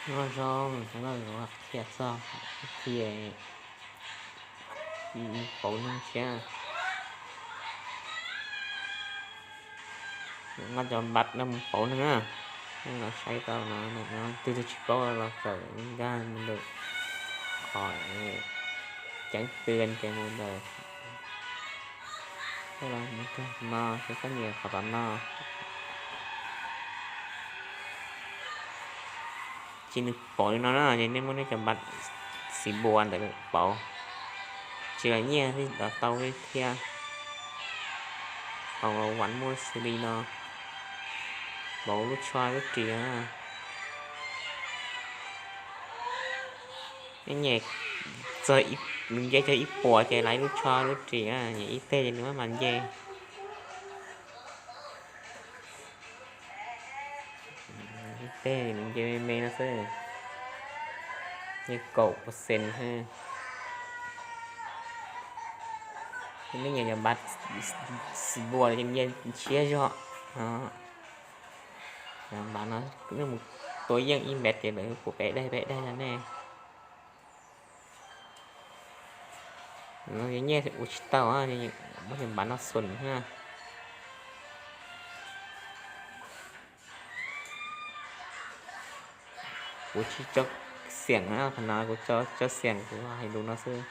Nyob zoo, hnub no kuv qhia txog ib qho pauv neeg tshiab. Nqa cov npav no mus pauv neeg na. Nej los saib tau no, leej twg tsis paub los kawm nkag mus ntawm qhov ceev twm ces mus ntawm no, ces koj nias qhov tom no. Ces nws pauv li no na, ces nej muab nej cov npav xis npua ntawd pauv, tsis los nyiaj los tau li thiab. Hauv vas muaj xws li no, pauv lub tsho lub ris na. Nej nyem txog, nws nce txog ib puas ces lawv lub tsho lub ris na, nyem ib teg ces nws maj mam nce. Ib teg nws nce me me no xwb, nce kaum percent xwb. Nej nyem cov npav xis npua ces nce ntshiab zog no. Cov npav no nej mus tua yeej ib npav ces lawv pub peb daim peb daim rau nej. No yog nyiaj ua tsis tau, muab cov npav no xum na. Kuv tsis tso xiam na, qhov no kuv tso xiam kuv hais lus no xwb.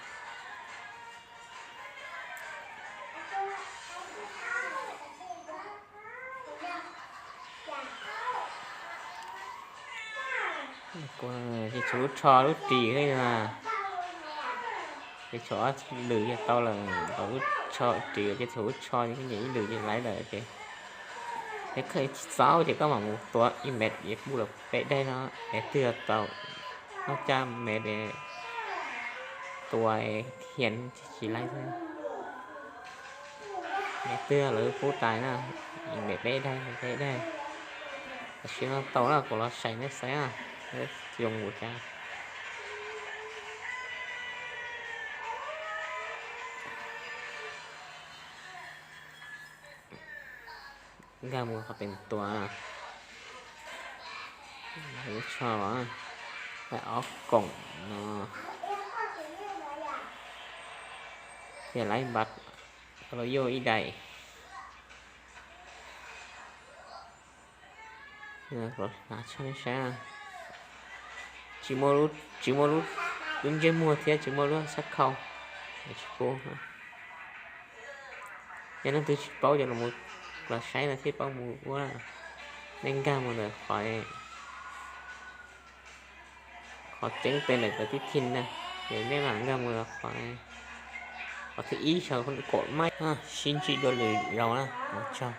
Ces tshuav lub tsho lub ris xwb na. Ces tshuav ob lwm yog tau lawm, tau lub tsho ris ces tshuav lub tsho, nyem ib lwm ces lawv lawm ces. Yog koj tsis txaus ces koj mam mus tua ib npav es pub lawv peb daim no, es twg tau noj caj me es tua thiaj tsis laib xwb. Es twg lawv pub tais na, npav peb daim, peb daim. Tam sim no tau na, kuv los saib nej saib na, zoo nkaus cas. Nkag mus qhov pem tua, lub tsho los, ob koom no, ces lawv npav los yuj ib daim. Hnav tsho nej saib, tsis muaj lub, tsis muaj lub, lub ntsej muag thiab tsis muaj lub sab khau, tsis pub. Yog leej twg tsis paub ces los saib no thiaj paub mus ua. Nej nkag mus ntawm qhov, qhov ceev twm ntawm cov tib thij na, ces nej mam nkag mus qhov, qhov thib ib saum kaum maib, sib ntsib dua lwm zaus na, ua tsaug.